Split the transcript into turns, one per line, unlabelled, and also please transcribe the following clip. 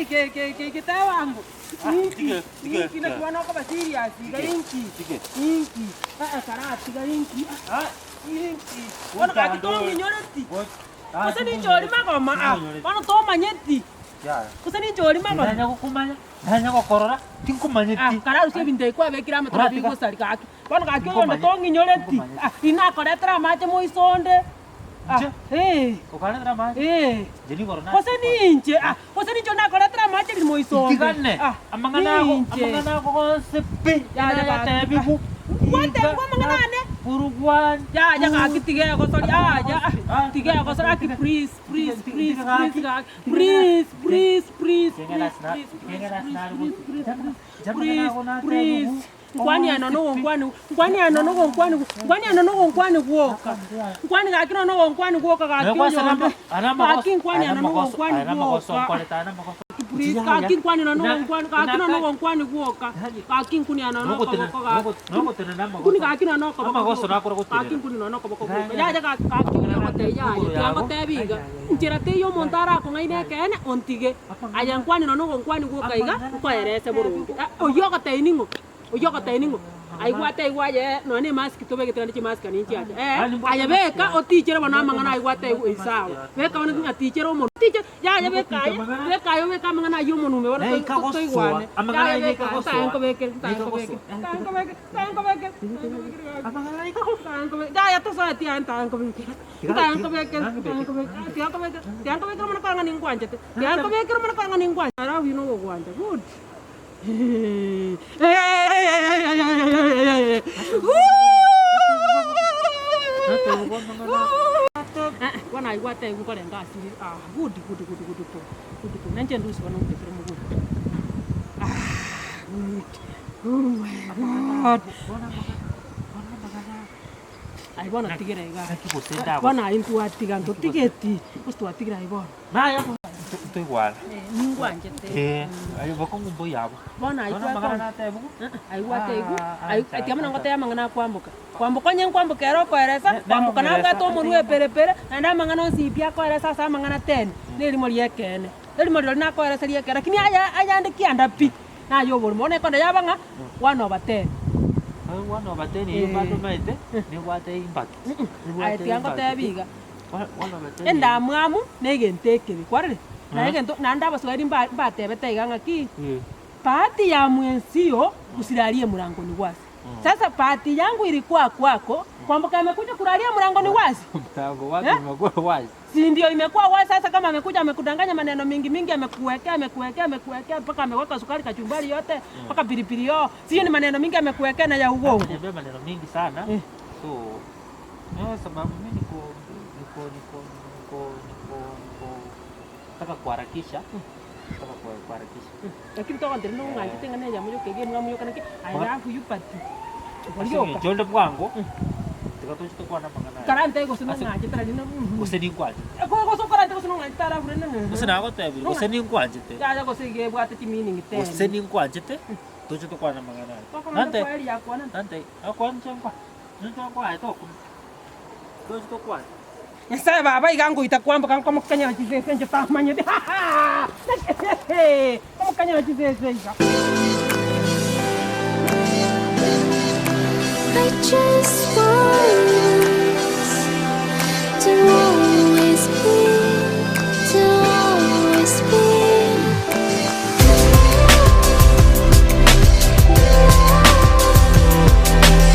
Ke ke ke ke tebango. Inki?
Tige, tige,
Inki naki bono okoba serious iga inki?
Tige.
Inki? Aa karatiga inki? Ah, inki? Bono gaki tong'inyoreti. Gose ninche oria magoma ah, bono tomanyeti. Gose ninche oria magoma.
Nanya gokomanya, nanya gokorora, tinkomanyeti.
Ah, kararusie ebinto ebi kwabekire amato
Oratiga.
nabigosari gaki. Bono gaki oyonde
Tinkomanyeti.
tong'inyoreti.
Tinkomanyeti.
Ah, inakoretera amache moiso onde. Ah,
Inche?
eh.
Okaretera amache?
Eh.
Inche nigo oro
Gose ninche, ah, gose ninche nakoretera amache ririmo isombe.
Ntigane,
Ah,
amang'ana ago,
ninche.
amang'ana ago gonsi pi,
Yaya gaki.
nayatebiwu.
Gwatebigwa amang'ana ane?
Burugwa.
Yaya gaki tiga egosori, yaya, ah, tiga egosori, aki please, please, please, please gaki, please, please, please, please, please, please, please, please, please, please. Nkwani ano nogonkwani, nkwani ano nogonkwani, nkwani ano nogonkwani gwoka, nkwani gaki nonya nogonkwani gwoka gaki oyonde, gaki nkwani ano nogonkwani gwoka, please gaki nkwani nonya nogonkwani, gaki nonya nogonkwani gwoka, gaki nkuni ano nokoboko gaki, nkuni gaki nonya nokoboko gwoka, gaki nkuni nonya nokoboko gwoka, yaya gaki gaki oria ogotebia yaya, tiga ngotebi iga, nchera teiyo omonto arakong'aine ekeene ontige. Aye nkwane nonya nogonkwani gwoka iga, nkoerese boronge. Oyio ogotebia ning'o? Oyio ogotebia ning'o? Aigwate aigwe aye nonya na emask tobegete naende chimask ninchiacha. Ee, aye beka otichere bono amang'ana aigwate aigwe oi sawa. Beka bono ng'a tichere omonwe, tiche yaya beka aye, beka aye obeke amang'ana ayio omonwe ime bono toi toigwane. Yaya beka aye, ntaye nkobekere, ntaye nkobekere, ntaye nkobekere, ntaye nkobekere, ntaye nkobekere, ntaye nkobekere, yaya tosoeti aye ntaye nkobekere. Tiga nkobekere, tiga nkobekere omana korwa ng'a ningwanchete, tiga nkobekere omana korwa ng'a ningwanchete, I love you nogogwancha, good. Bono aye gwatebigwa nkorenga asiri, ah good good good good boy, good boy, nainche ndusie bono nkobekere omogogo, ah good, oh my God. Aye bono tigera iga.
Naki gose ndago-
Bono aye ntwatiga ntotigeti, gose twatigire aye bono.
Naye ntoigwana.
Eh, ningwanchete.
Eh, aye bokong'u mbuya abwo.
Bono aye
Bono amang'ana
twakong'a.
natebigwe.
Aye gwatebiwa,
Ah,
aye
ancha,
tiga buna
ancha.
ngoteba amang'ana akwamboka. Kwamboka onye nkwamboka ere okoeresa,
Ne- nero
kwamboka
ong'eresa.
nabwate omonwe eperepere, naende amang'ana onsi pi akoeresa ase amang'ana ten, na erimo ri'ekeene. Erimo rirorio nakoeresa ri'ekeene, lakini aya ayande kianda pi. Naye oborimo. Bono ekonda yaba ng'a one over ten.
One over ten eyio bado omanyete nebwate impact.
Aye tiga ngotebi iga,
One over ten
endamwamu na egento ekebe, kwarorire? Na egento naende abaswahili mba mbatebete iga ng'aki, bahati ya mwenzio usilalie mlangoni wazi. Sasa bahati yangu ilikuwa kwako, kwamboka amekuja kulalia mlangoni wazi?
Mlango wake
Eh?
umekuwa wazi.
Si ndio imekuwa wazi sasa kama amekuja amekudanganya maneno mingi mingi amekuwekea amekuwekea amekuwekea mpaka ameweka sukari kachumbari yote mpaka pilipili hoho. Si hiyo ni maneno mingi amekuwekea na ya uongo.
Ameniambia maneno mingi sana.
Eh.
So eh, sababu mimi niko niko niko niko niko niko nataka kuharakisha. Nataka kuharakisha.
Lakini togontebia nong'anchete ng'a neyamo yoka iga emwamu yoka naki I love you but
Ase eng'encho onde bwango, tiga toche tokwane amang'ana aya.
Karante gose
Ase-
nong'anchete nari na
Gose ninkwanchete.
Gose okorante gose nong'anchete alafu rende
Gose nagotebirie, gose ninkwanchete.
Yaya gose iga ebwate chimeaning ten.
Gose ninkwanchete, toche tokwane amang'ana aya.
Tokomanya
Nante,
kweri yakwana.
nante, akwanche nkwa, ninche nkwaete okomo. Toche tokwane.
Nyasae baba iga ngoita kwamboka nkomokanyera chisese inche tamanyeti nkomokanyera chisese iga.
I just want.